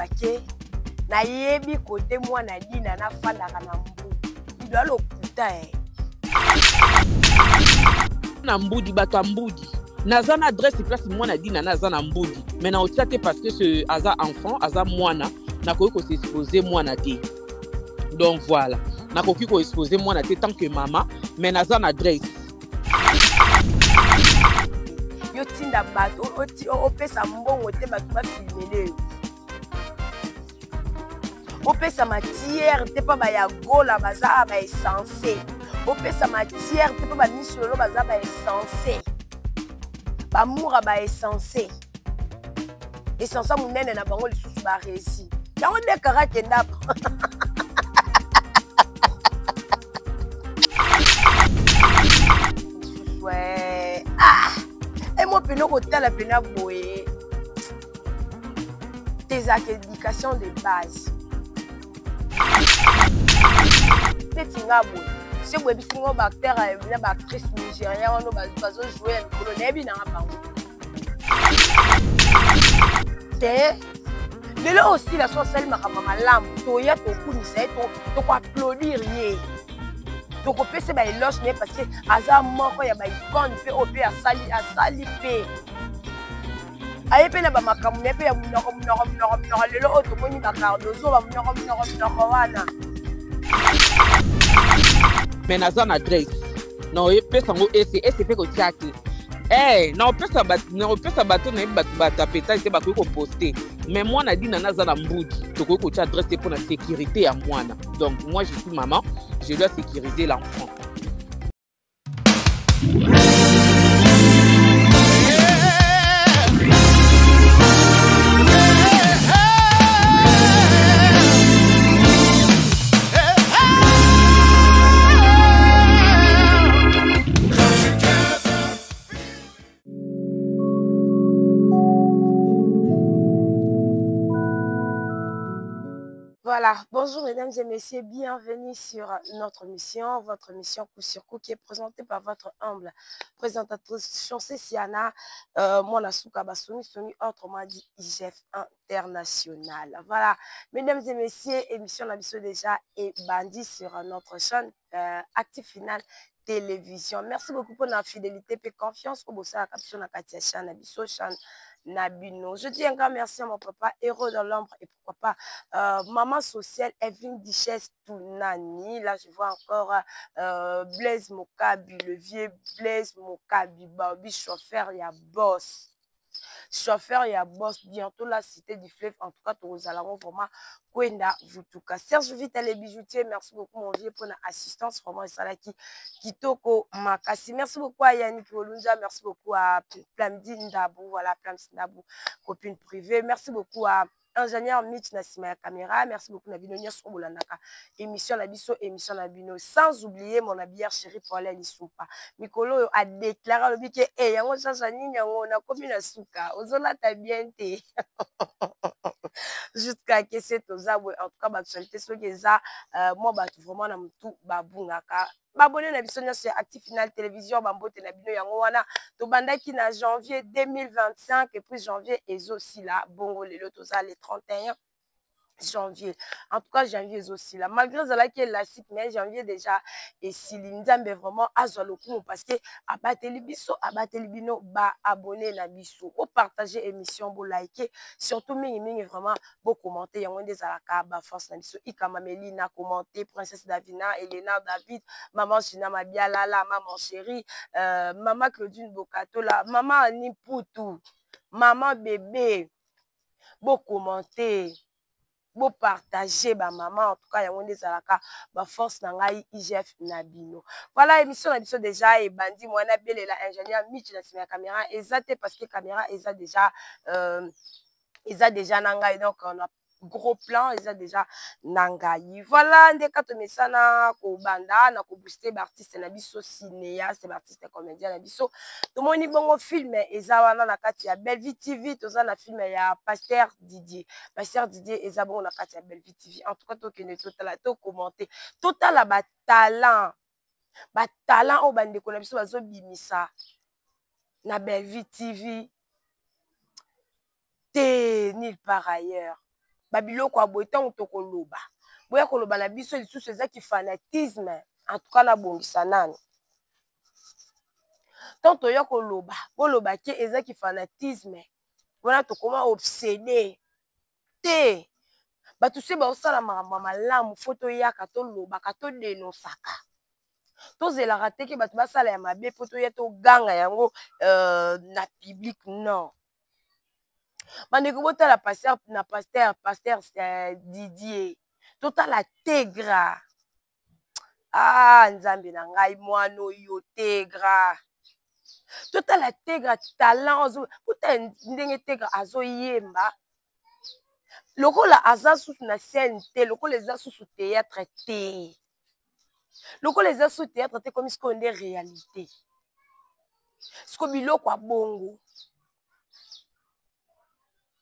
koloba ke nayebi kote mwana Dina nafandaka na Mbudi. Dido alokuta eh. Na Mbudi, bato ya Mbudi, naza na adresse place mwana Dina na aza na Mbudi, mais na otia te parce que ce aza enfant, aza mwana, nakoki kosexpose mwana te. Donc voilà, nakoki koexpose mwana te tant que mama, mais naza na adresse. Yo tinda bato, opesa mbongo te bato bafilmele yo, opesa matière te mpo baya gola baza ba essence, opesa matière te mpo bamisololo baza ba essence, bamura ba essence, essence monene na bango lisusu baresi yango nde kaka kenda. Ah, emo pene kotala pena boye tezalaka éducation de base neti nga boye. Se boyebisi ngo baacteur na baactrice nigérien wana bazojoue ya mikolo, nayebi nanga bango te. Lelo osila so asali makambo malamu, toya tokumisa ye, tokoapplaudir ye, tokopesa baéloge na ye parce que aza moko ya baicone mpe oyo mpe asali asali mpe aye mpe na bamakambo na ye mpe ya monoko monoko monoko monoko. Lelo oyo tomoni bacardozo bamonoko monoko monoko wana. Mais naza na adresse, na oyepesa yango ese ese mpe kotia te. Na opesa bato, nayebi bato, bato apetali te, bakoki koposte. Mais mwana Dina naza na Mbudi, tokoki kotia adresse te mpona sécurité ya mwana. Donc moi, je suis maman, je dois sécuriser l'enfant. Voilà, bonjour mesdames et messieurs, bienvenue sur notre mission, votre mission Coup sur Coup qui est présentée par votre humble présentatrice Chancé Siana, Mwana Suka Basoni Soni, autrement dit IGF International. Voilà, mesdames et messieurs, émission na biso déjà ebandi sur notre chaîne Active Final Télévision. Merci beaucoup pour la fidélité et confiance au Bossa Kapsio na kati ya chaîne na biso, chaîne na bino. Je dis un grand merci à mon papa, héros dans l'ombre, et pourquoi pas maman sociale Evelyne Duchesse Tounani. Là, je vois encore Blaise Mokabi, le vieux Blaise Mokabi, Babi, chauffeur, il y a boss. Chauffeur, il y a boss, bientôt la cité du fleuve. En tout cas, nous allons vraiment Kwenda Vutuka. Serge Vita, les bijoutiers, merci beaucoup mon vieux pour l'assistance. Vraiment, c'est là qui Kitoko Makasi. Merci beaucoup à Yannick Olunja, merci beaucoup à Plamdi Ndabou, voilà, Plamdi Ndabou, copine privée. Merci beaucoup à ingénieur Mitch na sima ya caméra. Merci beaucoup na bino nyonso bolandaka émission na biso, émission na bino. Sans oublier mon habilleur chéri Paulin Lisupa. Mikolo oyo a déclaré, alobi ke eh yango sasa nini yango nakomi na suka, ozolata bien te. Jusqu'à kese toza boye. En tout cas, baactualité soki eza mwa bato vraiment na motu babungaka. Babone na biso nyonso ya Active Final Télévision, bambote na bino. Yango wana tobandaki na janvier 2025 et puis janvier ezosila bongo. Lelo toza le 31 janvier. En tout cas, janvier ezosila malgré ezalaki élastique, mais janvier déjà esili. Nzambe vraiment azwa lokumu parce que abateli biso, abateli bino baabone na biso. Bopartage émission, bolike surtout mingimingi, vraiment bokommente. Yango nde ezalaka baforce na biso. Ikama Melina commente, Princesse Davina, Elena David, Maman Gina Mabialala, maman chérie, Mama Claudine Bokatola, Mama Ani Putu, Mama Bébé. Bokommente, bopartage bamama. En tout cas, yango nde ezalaka baforce na ngai IGF na bino. Voilà, émission na biso déjà ebandi. Mwana belela ingénieur Mitch na nsima ya caméra eza te parce que caméra eza déjà na ngai. Donc on a gros plan, eza déjà na ngai. Voilà, nde ka tomesana kobanda na kobooste baartiste na biso, cinéaste, baartiste comédien na biso. Tomoni bongo film eza wana na kati ya Bellevue TV. Toza na film ya Pasteur Didier. Pasteur Didier eza bongo na kati ya Bellevue TV. En tout cas, tokende totala, tokommente, totala batalent, batalent oyo bandeko na biso bazobimisa na Bellevue TV te, nulle part ailleurs. Babiloko ya boye ntango tokoloba, boya koloba na biso lisusu eza ki fanatisme. En tout cas nabongisa nanu. Ntango toya koloba, boloba ke eza ki fanatisme, wana tokoma obsédé te. Bato soki baosala makambo ya malamu, faut toyaka tolobaka, todénonçaka. Tozelaka te ke bato basala ya mabe mpo toya toganga yango na public. Non, bandeko, botala pasteur na pasteur Didier, totala Tegra. Ah, Nzambe na ngai, mwana oyo Tegra, totala Tegra talent, botala ndenge Tegra azoyemba lokola aza susu na scène te, lokola eza susu théâtre te, lokola eza susu théâtre te, komi sikoyo nde réalité. Sikoyo biloko ya bongo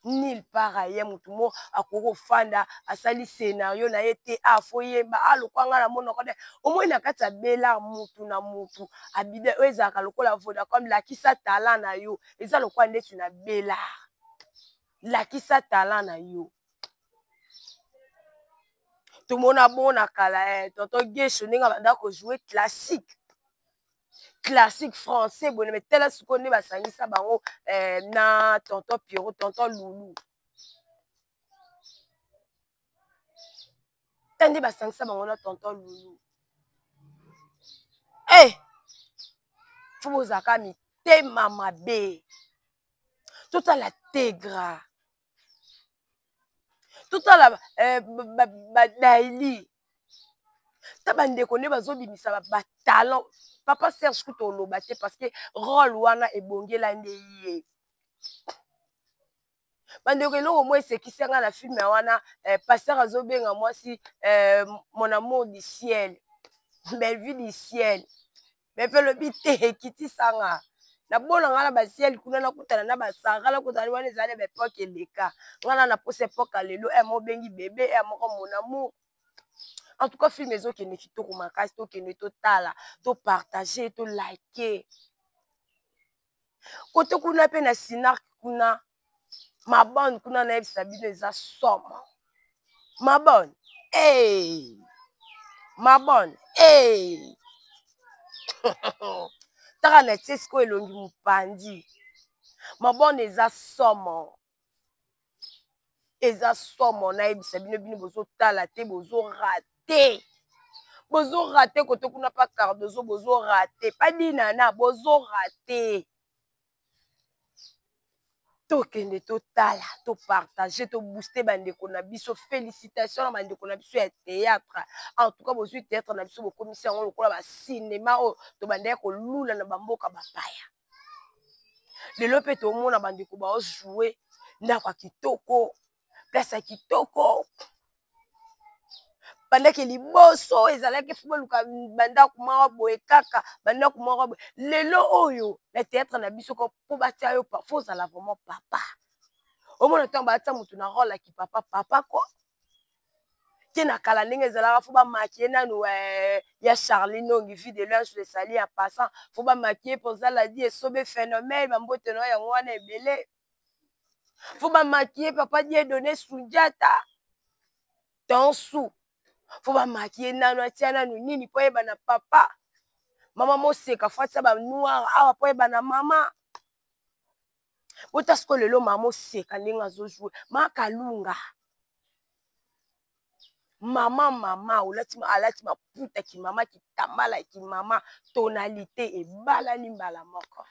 nulle part aye. Motu mo akoki kofanda asali scénario na ye te, faut yemba alokwa. Nga na monoko te, omoi na kati ya bela mutu na mutu abide oyo ezalaka lokola Vodacom, lakisa talent na yo. Eza lokola ndeti na bela, lakisa talent na yo. Tomona bona kala tonton Gesho ndenge abanda kojouer classique, classique français boye. Mais tala sikoyo nde basangisa bango na tonton Pierrot, tonton Lulu. Ta nde basangisa bango na tonton Lulu. Faut bozalaka mitema mabe. Totala Tegra, totala badaili ta bandeko nde bazobimisa batalent. Papa Serge kuta oloba te, parce que rôle wana ebongela nde ye. Bandeko, eloko mo esekisi nga na film wana, pasteur azobenga mwasi mon amour du ciel, Bellevue du ciel. Mais mpe elobi te, ekitisanga nabona nga na basiele kuna, nakutana na basara, nakutana wana. Ezali na baépoque eleka. Nga na naposa époque ya lelo mobengi bébé moko mon amour. En tout cas, film ezokende kitoko makasi. Tokende totala, topartage, tolike. Kote kuna mpe na Sinark kuna, mabone kuna, nayebisa bino, eza somo. Mabone hey! Mabone hey! Taka na tie sikoyo elongi mopandi. Mabone eza somo, eza somo. Nayebisa bino, bino bozotala te, bozorater, bozorater. Kote kuna pa Cardozo, bozorater, pa Dinana, bozorater. Tokende totala, topartage, tobooste bandeko na biso. Félicitation na bandeko na biso ya théâtre. En tout cas, bozwi théâtre na biso, bokomisi yango lokola bacinéma oyo tobandaki kolula na bamboka bapaya. Lelo mpe tomona bandeko baojoue ndako ya kitoko, place ya kitoko. Bandaki liboso ezalaki faut boluka bandako moko boye, kaka bandako moko boye. Lelo oyo na théâtre na biso, mpo batia yo, faut ozala vraiment papa. Omona ntango batia motu na rôle ya kipapa, papa ko te. Na kala ndenge ezalaka, faut bamaquiller nanu ya Charlie Nongi, vie de l'ange le sali en passant. Faut bamaquiller mpo ozala di esobe phénomène, bambote na yango wana ebele. Faut bamaquiller papa Dieudonné Sundiata tonsu. Faut bamaquiller nanu, atia nanu nini mpo oyeba na papa. Mama moseka, faut atia banoir awa mpo oyeba na mama. Bota sikoyo lelo mama oseka ndenge azojoue makalunga. Mama, mama olati, alati maputa kimama, kitambala kimama, tonalité ebalani mbala moko.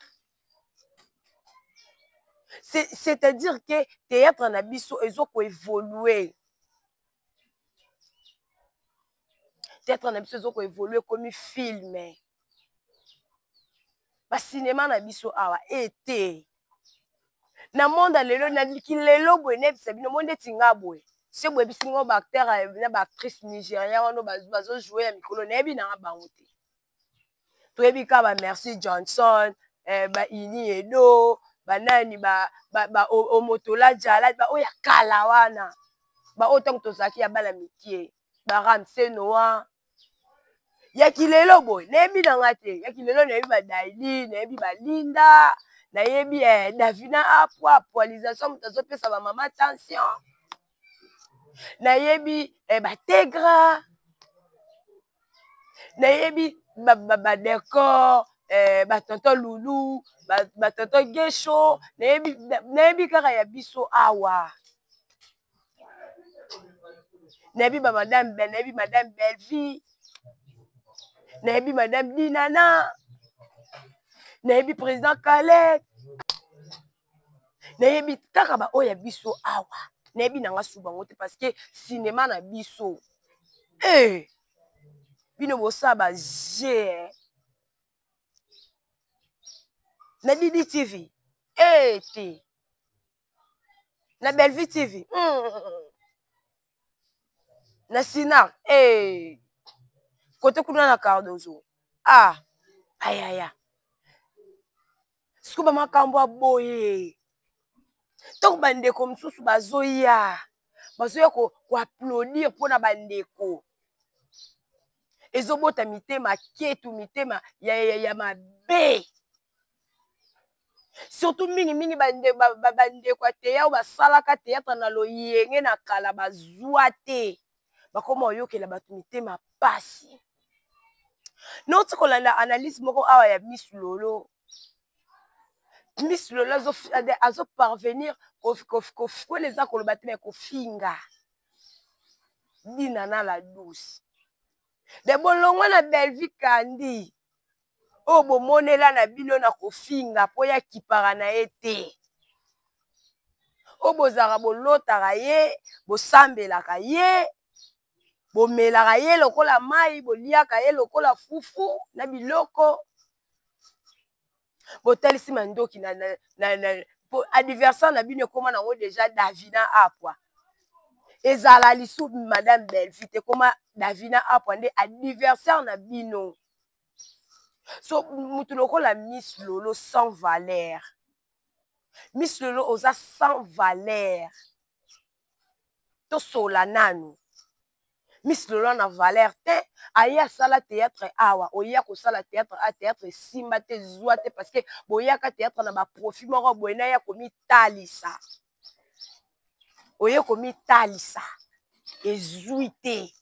C'est-à-dire que théâtre na biso ezokoévolue, théâtre na biso ezokoévolue, ekomi film, bacinéma na biso awa ete na monde ya lelo. Naliki lelo boye, nayebisa bino mo ndeti nga boye se boyebisi ngo baacteur na baactrice nigérien wana bazojoue ya mikolo, nayebi nanga bango te. Toyebi kaka bamercy Johnson, baini Edo, banani, Omotola Jalade, baoyo ya kala wana, baoyo ntango tozalaki ya bana mikie, baramse Noa. Yaki lelo boye nayebi nanga te. Yaki lelo nayebi badaili, nayebi balinda, nayebi Davina apwa apoalisation, moto azopesa bamama tension. Nayebi bategra, nayebi badécor, batonton Lulu, batonton Gesho, nayebi kaka ya biso awa. Nayebi bamadame, nayebi madame Bellevie, nayebi madame Dinana, nayebi président Caleb, nayebi kaka baoyo ya biso awa. Nayebi nanga su bango te, parce que cinéma na biso bino bosala baje na Didi TV te, na Bellevue TV, na Sinar kote kuna na Cardozo. Ah, ayaya, siko bamakambo ya boye, ntango bandeko mosusu bazoya koapplaudir mpona bandeko, ezobota mitema ketu, mitema ya mabe, surtout mingimingi bandeko ya teya oyo basalaka théâtre na loyenge na kala, bazwa te, bakoma oyokela bato mitema pasi. Nauti kolanda analyse moko awa ya Miss Lolo. Miss Lolo azoparvenir kola, eza koloba te, me kofinga Dinana la Douce de bolongwa na Bellevue Kandi oyo bomonela na bino na kofinga, mpo ya kipaka na ye te, oyo bozalaka bolotaka ye, bosambelaka ye, bomelaka ye lokola mai, boliaka ye lokola fufu na biloko, botalisi mandoki na po adversaire na bino ekóma nango déjà Davina Apwa. Ezala lisu madame Bellevue te, ekóma Davina Apwa nde adversaire na bino. So mutu lokola Miss Lolo, sans valeur. Miss Lolo, oza sans valeur. Tosola nanu. Miss Lolo na valeur te. Aye asala théâtre awa, oya kosala théâtre a théâtre esimba te, zwa te, parce que boyaka théâtre na baprofit moko boye na ya komitalisa. Oye komitalisa, ezwi te,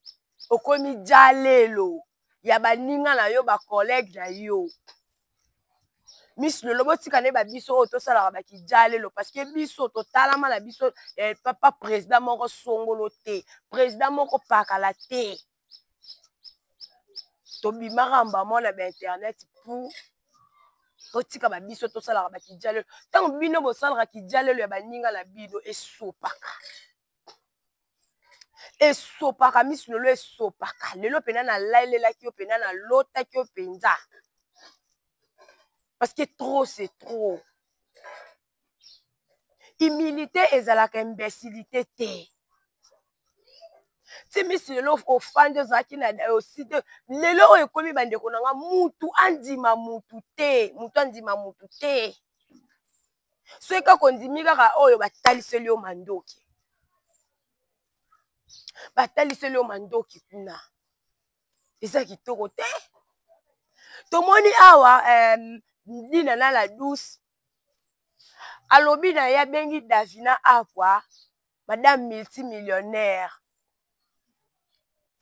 okomi dia lelo ya baninga na yo, bacollègue na yo. Miss Lolo, botika nde babiso oyo tosalaka bakidia lelo, parce que biso totalama na biso papa président moko songolo te, président moko pakala te. Tobimaka mbamo na bainternet pour totika babiso tosalaka bakidia lelo. Ntango bino bosalaka kidia lelo ya baninga na bino, esopaka, esopaka. Miss Lolo, esopaka. Lelo mpena nalalelaki yo, mpena nalotaki yo mpenza, parce que trop, c'est trop. Humilité ezalaka imbécilité te. Ti Miss Lelo ofandi, ozalaki na osi te. Lelo oyo ekomi, bandeko na nga, mutu andima mutu te, mutu andima mutu te. Soki kaka ondimi kaka oyo bataliseli yo mandoki, bataliseli yo mandoki kuna, eza kitoko te. Tomoni awa Dina na la Douce alobi na ye, abengi Davina Apwa madame multimillionnaire.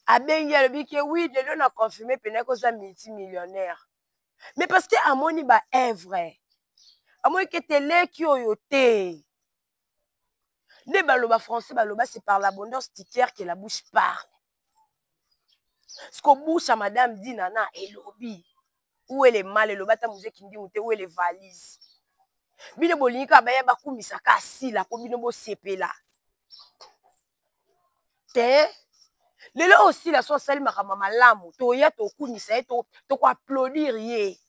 Abengi, alobi ke oui, lelo na confirme mpena koza multimillionnaire, mais parce que amoni baœuvre, amoni ke teleki oyo te. Nde baloba, français baloba, c'est par l'abondance du cœur que la bouche parle. Siko bouche ya madame Dinana elobi où est le mal, elobi ata muzeki ndingu te, où est le valise. Bino bolingi kaka baya bakumisaka asila mpo bino bosepela te. Lelo oyo osila, so asali makambo malamu, toya tokumisa ye, tokoapplaudir ye,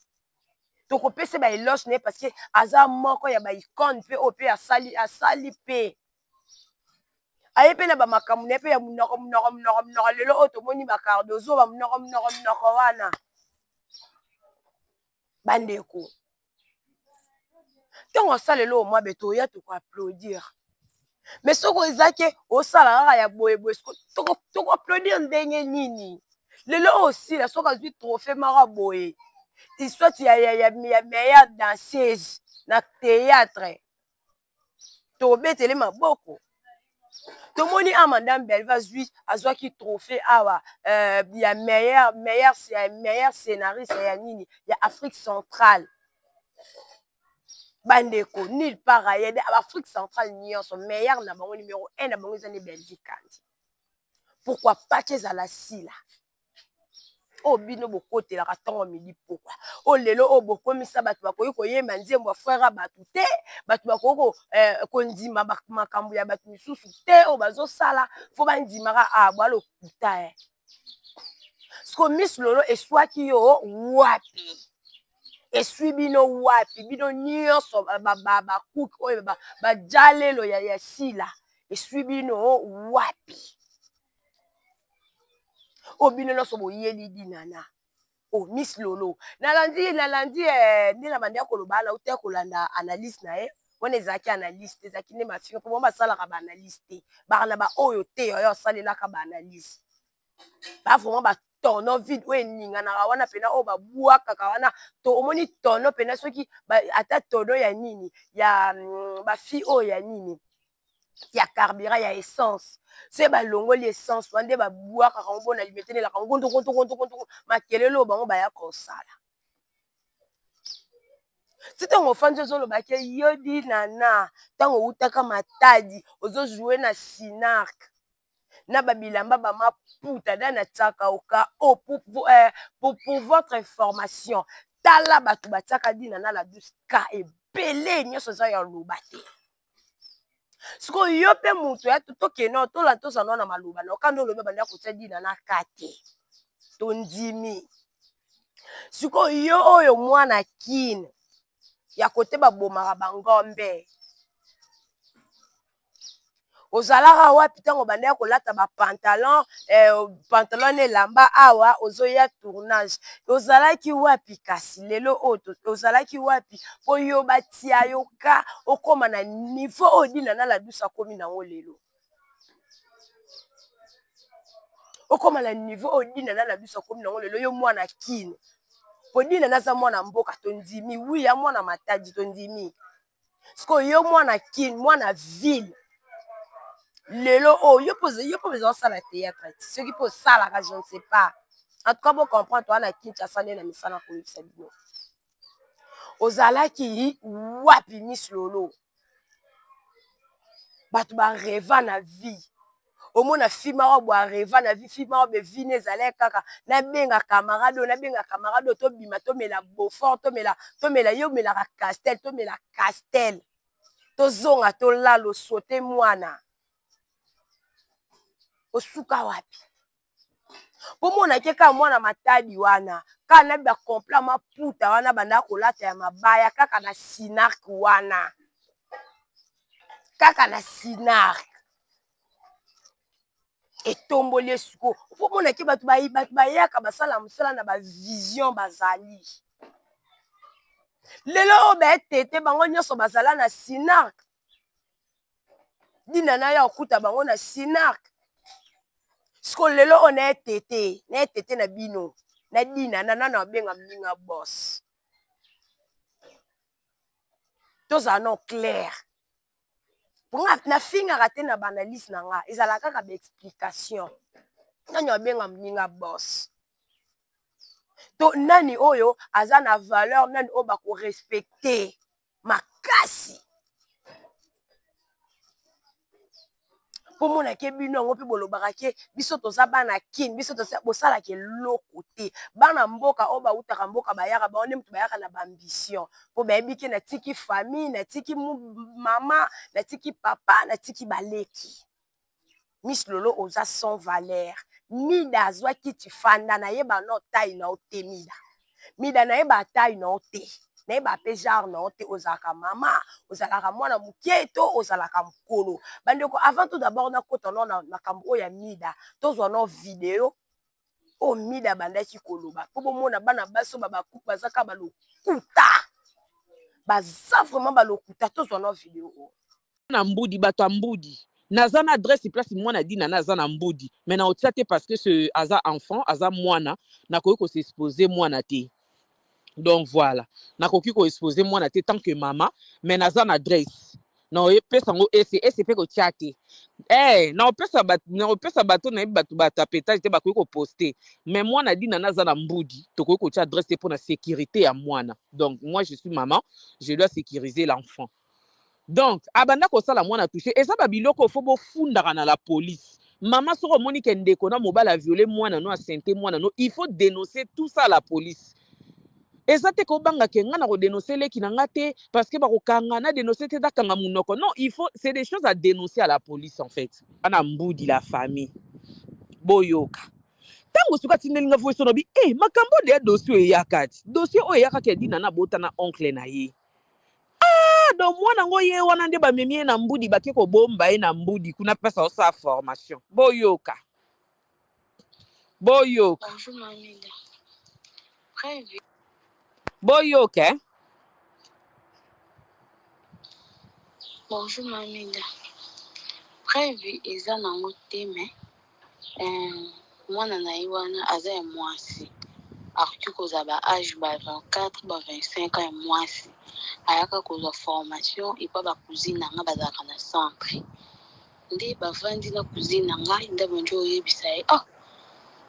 tokopesa baéloge na ye, parce que aza moko ya baicône mpe oyo mpe asali, asali mpe aye mpe na bamakambo na ye mpe ya monoko, monoko, monoko, monoko. Lelo oyo tomoni bacardozo, bamonoko, monoko, monoko wana. Bandeko, ntango asala eloko mwa be, toya tokoapplaudir. Mais soki eza ke osala kaka ya boyeboye, tokoapplaudir ndenge nini? Lelo oyo osila, soki azwi trophée moko boye, soit ya meilleure danseuse na théâtre, tobetele maboko. Tomoni a madame Belva azwi, azwaki trophée awa ya meilleur scénariste ya nini ya Afrique centrale. Bandeko, nulle part ailleurs Afrique centrale nyonso meilleur na bango, numéro 1 na bango eza nde Belvi Kandi. Pourquoi pas que ezala Sila oyo bino bokotelaka ntongo midi pokwa, oyo lelo oyo bokomisa bato bakoki koyemba nzembo ya frère ya bato te, bato bakoki kondima makambo ya bato misusu te oyo bazosala, fo bandimaka a bwa lokuta. Siko Miss Lolo eswaki yo wapi? Eswi bino wapi? Bino nyonso bakuki oyo bajalelo ya Sila eswi bino wapi? Oyo bino nyonso boyeli Dinana. O Miss Lolo, nalandi nde na bandi ya koloba na uta kolanda analyse na ye wana, ezalaki analyse te, ezalaki nde mafinga, mpo bango basalaka baanalyse te, baka na baoyo te oyo asalelaka baanalyse, ba vraiment batonneau vide oyo eninganaka wana mpena, oyo babwakaka wana. To omoni tonneau mpena, soki ata tonneau ya nini ya bafille oyo ya nini ya carburant, ya essence, soki balongoli essence wana nde babwakaka yango mpona limete, nelaka ngontongontongontongontongo makelele oyo bango baya kosala. Ti ntango ofandi ozolobaki yo Dinana, ntango outaka Matadi ozojouer na Sinark na babilamba bamaputa da na tiaka oka o pour votre information, tala bato batiaka Dinana la douce ka ebele nyonso eza ya loba te. Sikoyo yo mpe moto ya tokende tola tozala na maloba na okanda olobi banda kotia Dinana ka te, tondimi. Sikoyo yo oyo mwana Kine ya kote babomaka bangombe, ozalaka wapi ntango banda ya kolata bapantalon, pantalon na elamba awa ozoya tournage, ozalaki wapi? Kasi lelo oyo ozalaki wapi mpo yo batia yo ka okóma na niveau oyo Dinana la douce akomi nango lelo? Okóma na niveau oyo Dinana la douce akomi nango lelo, yo mwana Kine, po Dinana aza mwana mboka, tondimi, wi ya mwana Matadi, tondimi. Sikoyo yo mwana Kine, mwana ville, lelo oyo yo mpo eza osala théâtre, soki mpo osalaka, je ne sais pas, en tout cas bocomprendre, toza na Kinshasa nde na misala koyebisa bino. Ozalaki wapi, Miss Lolo? Bato barêva na vie, omona film oyo bo arêva na vie, film oyo bevine ezalaki kaka nabenga camarade oyo, nabenga camarade oyo, tobima, tomela Beaufort, tomela, yo omelaka Castel, tomela Castel, tozonga, tolala, osote mwana osuka wapi? Mpo monake kaka mwana Matadi wana, kaka na bacomplet maputa wana banda kolata ya mabaya kaka na Sinark wana, kaka na Sinark etomboli esiko. Mpo monake bato bayaka basala mosala na bavision, bazali lelo oyo baetete bango nyonso bazala na Sinark. Dinana ya okuta bango na Sinark. Siko lelo oyo na etete na bino na Dinana, nano abenga moninga boss. Tozala no clair, mponga nafingaka te na baanalyse na nga, ezalaka kaka baexplication. Nani abenga moninga boss to nani oyo aza na valeur, nani oyo bakorespecte makasi? Mpo monake bino yango mpe bolobaka ke biso toza bana Kine, biso bosalaka eloko te. Bana mboka oyo bautaka mboka bayaka, bango nde moto bayaka na baambition, mpo bayebi ke natiki famille, natiki mama, natiki papa, natiki baleki. Miss Lolo, oza sans valeur. Mida azwaki tifanda, nayeba no taille na yo te. Mida, Mida, nayeba taille na yo te, nayeba mpe genre na yo te. Ozalaka mama, ozalaka mwana moke to ozalaka mokolo? Bandeko, avant tout d'abord nakota no na makambo oyo ya Mida, tozwa no video oyo Mida abandaki koloba mpo bomona bana basi oyo babakuku baza kaka balokuta, baza vraiment balokuta. Tozwa no video oyo. Na Mbudi, bato ya Mbudi, naza na adresse place mwana Dinana aza na Mbudi, mais na otia te parce que ce aza enfant, aza mwana, nakoki kosexpose mwana te. Donc voilà, nakoki koexpose mwana te tant que mama, mais naza na adresse. Na opesa yango ese ese mpe kotya te. Eh, na opesa bato, na opesa bato nayebi bato batapetage te bakoki koposte. Mais mwana Dina naza na Mbudi, tokoki kotya adresse te mpo na sécurité ya mwana. Donc moi je suis maman, je dois sécuriser l'enfant. Donc abanda kosala mwana touche, eza ba biloko fo bofundaka na la police. Mama soki omoni ke ndeko na mobali aviole mwana no, asente mwana no, il faut dénoncer tout ça à la police. Eza te kobanga ke nga na kodénoncer leki na nga te parce que bakokanga na dénoncer te, nakanga monoko. Non, il faut, c'est des choses à dénoncer à la police en fait. Ana Mbudi la famille, boyoka ntango soki atindeli nga voice nobi e makambo de ya dossier oyo eyaka ti dossier oyo eyaka ke Dina na bota na oncle na ye. Ah, donc mwana ngo ye wana nde bamemi ye na Mbudi, bake kobomba ye na Mbudi kuna mpesa osala formation. Boyoka, boyoka. Bonjour Mamida. Prévu. Boyoka, eh? Bonjour Mamida. Prévu eza nango te, mais mwana na ye wana aza ya mwasi. Akoki kozala ba age ba 24 ba 25 ans ya mwasi. Ayaka kozwa formation epa ba cousine na nga bazalaka na centre. Nde bavandi na cousine na ngai, nde bandi oyebisa ye, ah,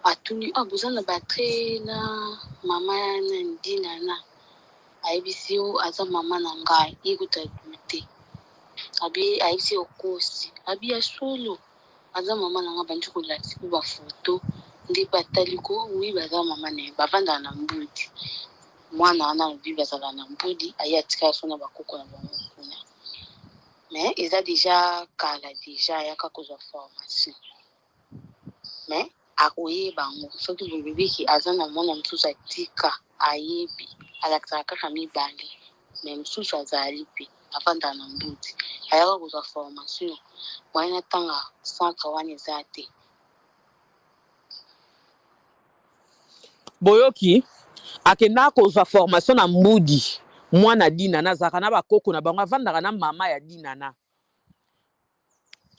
atuni, ah, boza na batre na mama nani Dina na ayebisi yo aza mama na ngai, ye kuta te. Abi ayebisi yo kosi, abi ya solo aza mama na ngai, bandi kolakisa mpe bafoto nde batali ko wi baza mama na ye, bavandaka na Mbudi. Mwana wana alobi bazalaka na Mbudi, aye atikala so na bakoko na bango kuna. Mais eza déjà kala, déjà ayaka kozwa formation. Mais akoyeba yango soki bolobiki aza na mwana mosusu atika, ayebi alakisaka kaka mibale, mais mosusu azali mpe avandaka na Mbudi, ayaka kozwa formation moyen atanga centre wana eza te. Boyoki, akendaka kozwa formation na Mbudi. Mwana Dina na azalaka na bakoko na bango, avandaka na mama ya Dina na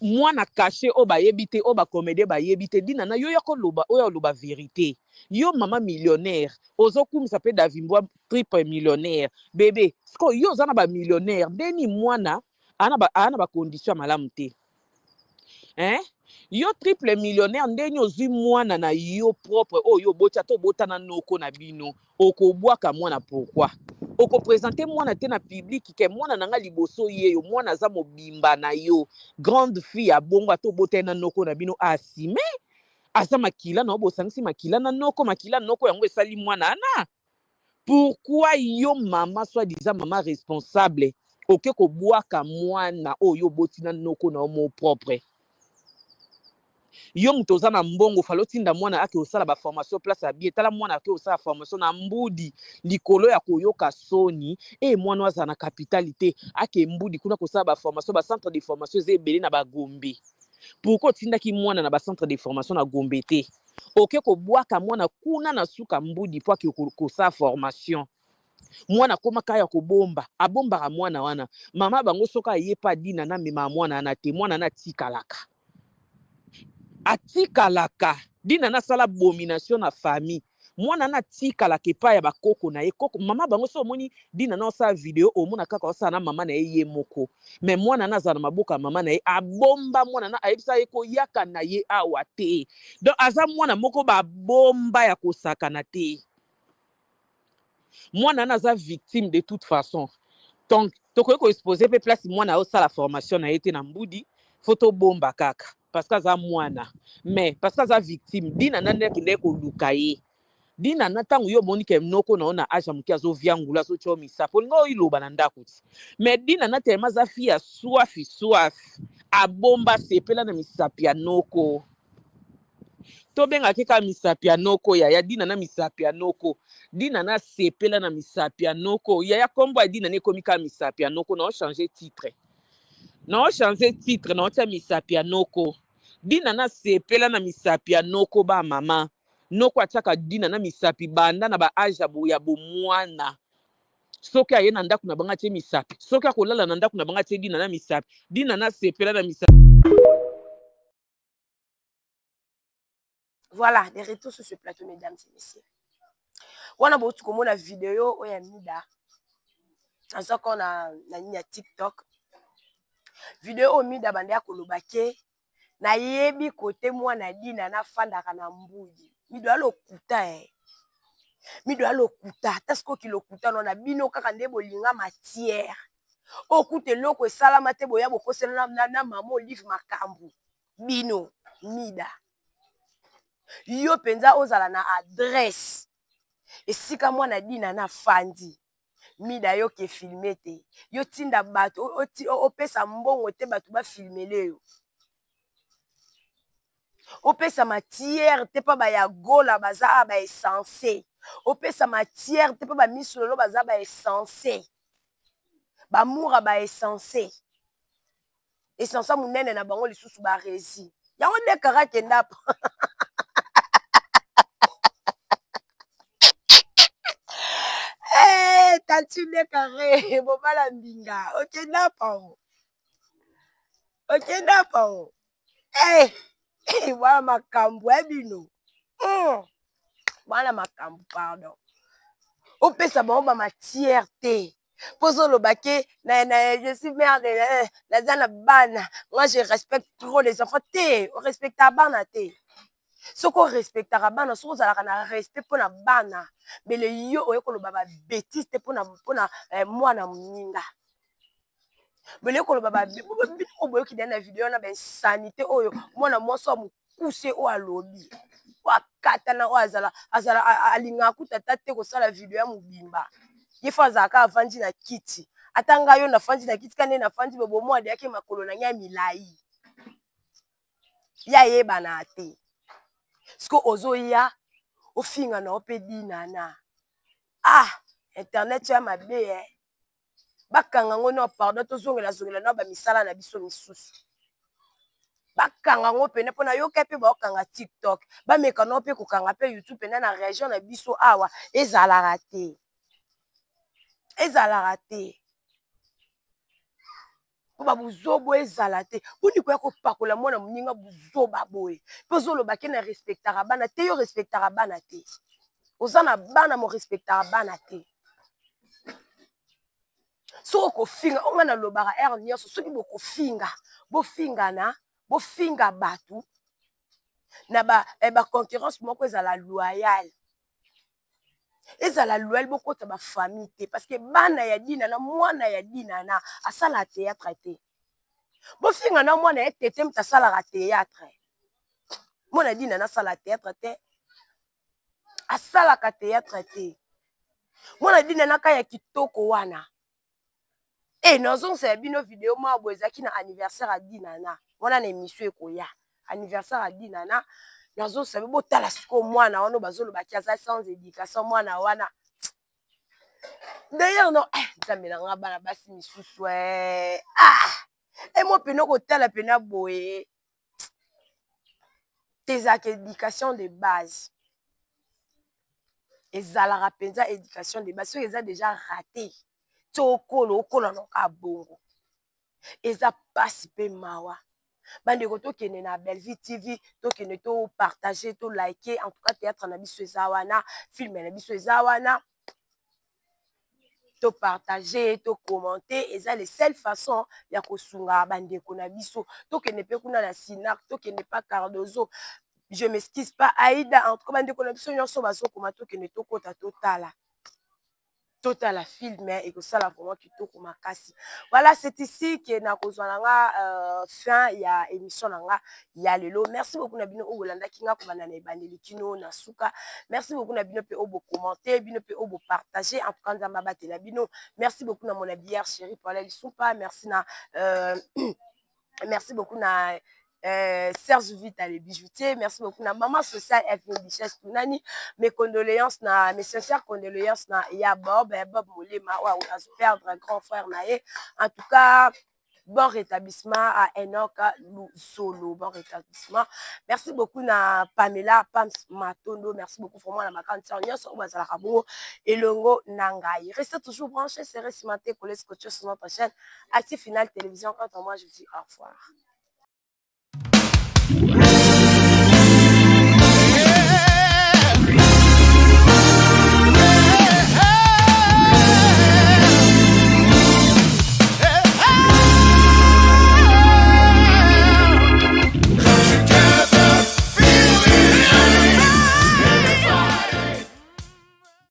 mwana caché oyo bayebi te, oyo bacomédien bayebi te. Dina na yo ya koloba oyo aloba vérité. Yo mama millionnaire, ozokumisa mpe Davimbwa triple millionnaire bébé. Sikoyo yo oza na bamillionnaire ndeni mwana aa na bacondition ya malamu te, hein? Yo triple millionnaire, ndeni ozwi mwana na yo propre oyo oboti, ata obota na noko na bino, okobwaka mwana? Pourquoi okoprésente mwana te na public ke mwana na nga liboso ye yo? Mwana aza mobimba na yo, grande fille ya bongo, ata obota ye na noko na bino, asime aza makila na yo, bosangisi makila na noko, makila noko yango esali mwana ana. Pourquoi yo mama, soit disant mama responsable, oke kobwaka mwana oyo oboti na noko na yo mo propre? Yo moto oza na mbongo, fallait otinda mwana ake osala baformation place ya bien. Tala mwana ake osala formation na Mbudi likolo ya koyoka soni. E mwana oyo azala na capitale te, ake Mbudi kuna kosala baformation. Bacentre de formation eza ebele na bagombe. Pourquoi otindaki mwana na bacentre de formation na Gombe te? Oke kobwaka mwana kuna na suka Mbudi mpo ake kosala formation. Mwana akomaka ya kobomba, abombaka mwana wana. Mama bango soki aye pa Dina na amemaka mwana wana te, mwana wana atikalaka, atikalaka. Dina nasala abomination na famille. Mwana wana atikalaka epai ya bakoko na ye, koko mama bango. So omoni Dina na osala video, omona kaka osala na mama na ye ye moko, mais mwana wana azala na maboko ya mama na ye. Abomba mwana na ayebisa ye koyaka na ye awa te. Donc aza mwana moko babomba ya kosakana te. Mwana wana aza victime de toute façon. Donc tokoki koexpose mpe place mwana osala formation na ye te na Mbudi, fo tobomba kaka parce que aza mwana, mais parce que aza victime. Dina nani akendaki koluka ye? Dina na ntango yo omoni ke noko na yo na age ya moke azoviangula, azotya yo misapo, olinga oyiloba na ndako ti. Mais Dina na telema aza fille ya swafi swafi, abomba, sepela na misapi ya noko. Tobengaki kaka misapi ya noko. Yaya Dina na misapi ya noko, Dina na sepela na misapi ya noko. Yaya, nkombo ya Dina na ekomi kaka misapi ya noko. Na ochange titre, na ochange titre, na otia misapi ya noko. Dina na sepela na misapi ya noko. Ba mama noko atiaka Dina na misapi banda na ba age ya bomwana. Soki aye na ndako na bango, atie misapi. Soki akolala na ndako na bango, atie Dina na misapi. Dina na sepela na misapi. Voilà, de retour sur ce plateau, mesdames et messieurs. Wana bouti komona video oyo ya Mida, aza ko na nini ya TikTok. Video oyo Mida abandaki koloba ke nayebi kote mwana Dina nafandaka na Mbudi. Mido ya lokuta eh. Mido ya lokuta ata sikoyo kilokuta no na bino kaka nde bolinga matière. Oyo kutu eloko esalama te boya bokosela na, na, na mama Olive makambo. Bino Mida. Yo mpenza ozala na adresse esika mwana Dina na afandi. Mida yo ke filme te yo tinda bato opesa mbongo te bato bafilmele yo opesa matière te mpo baya gola baza awa ba essence opesa matière te mpo bamisololo baza ba essence bamura ba essence Essence munene na bango lisusu ba resi. Yango nde kara kenda Eh, tantine carré, bobala mbinga. Okenda pao. Okenda pao. Eh, bwana makambo ya bino. Bwana makambo, pardon. Opesa bango ba matière te. Po ozoloba ke na, na, je suis mère de eh, naza na bana moi je respecte trop les enfants te orespectaka bana te soki orespectaka bana soki ozalaka na respect mpona bana mbele yo oye koloba ba betise te mpona mpona eh, mwana moninga mbele koloba ba bino boyoki na video wana ba insanité oyo mwana mwasi wa mokuse oyo alobi oyo akatana oyo azala azala alingaka kutu ata te kosala video ya mobimba ye fo azalaka avandi na kiti ata ngai yo nafandi na kiti ka nde nafandi bobomo adeyaki makolo na ngai ya milai ye ayebana te siko ozoya ofinga na yo mpe dinana ah internet ya mabe eh. Bakanga ngo no pardon tozongela zongela na ba misala na biso misusu bakanga ngo pene mpo nayoka mpe baokanga tiktok bameka no mpe kokanga mpe youtube mpena na region na biso awa ezalaka te ezalaka te mpo babuzobo ezala te boni koya kopakola mwana moninga buzoba boye mpe ozoloba ke na respectaka bana te yo respectaka bana te oza na bana mo respectaka bana te soki okofinga oyo ngai nalobaka heure nyonso soki bokofinga bofingana bofinga bato na ba, eh, ba concurrence moko ezala loyale ezala loyale bokota ba famille te parce que bana ya dinana mwana ya dinana asala théâtre te bofinga na mwana ye tete moto asalaka théâtre mwana dinana asala théâtre te asalaka théâtre te mwana dinana ka ya kitoko wana e nazongisela bino video moko boye ezalaki na anniversaire ya dinana wana na émission ekoya anniversaire ya dinana nazosala botala sikoyo mwana wana bazolobaki aza sans éducation mwana wana d'ailleurs non eh, nzambe na nga bana basi misusu eh. ah emo pene okotala pena boye te ezalaka éducation de base ezalaka mpenza éducation de base soki eza déjà raté ti okola okola noka bongo eza pasi mpe mawa bandeko tokende na Bellevue TV tokende topartage tolike en tout cas théâtre na biso eza wana film na biso eza wana topartage tocommente eza le seule façon ya kosunga bandeko na biso tokende mpe kuna na sinac tokende pa cardozo je m'excuse pas aida en tout cas bandeko na biso nyonso bazokoma tokende tokota totala totala film ekosala vraiment kitoko makasi voilà c'est ici ke nakozwa na nga fin ya émission na nga ya lelo merci beaucoup na bino oyo bolandaki nga kobanda na ebandeli kino na suka merci beaucoup na bino mpe oyo bocommente bino mpe oyo bopartage en tout cas nzambe abatela bino merci beaucoup na mon habilleur chéri Paula Lisumpa merci na merci beaucoup na Serge Vita le bijoutier merci beaucoup na maman sociale Evelyne Duchesse Tunani mes condoléances na mes sincères condoléances na ya Bob Bob Molema oyo azo perdre grand frère na ye en tout cas bon rétablissement à Enoch Luzolo bon rétablissement merci beaucoup na Pamela Pams Matondo merci beaucoup vraiment na ma grande sœur nyonso oyo bazalaka bongo elongo na ngai restez toujours branchés serrés cimentés collés scotchés sur notre chaîne Active Final Télévision quant à moi je vous dis au revoir.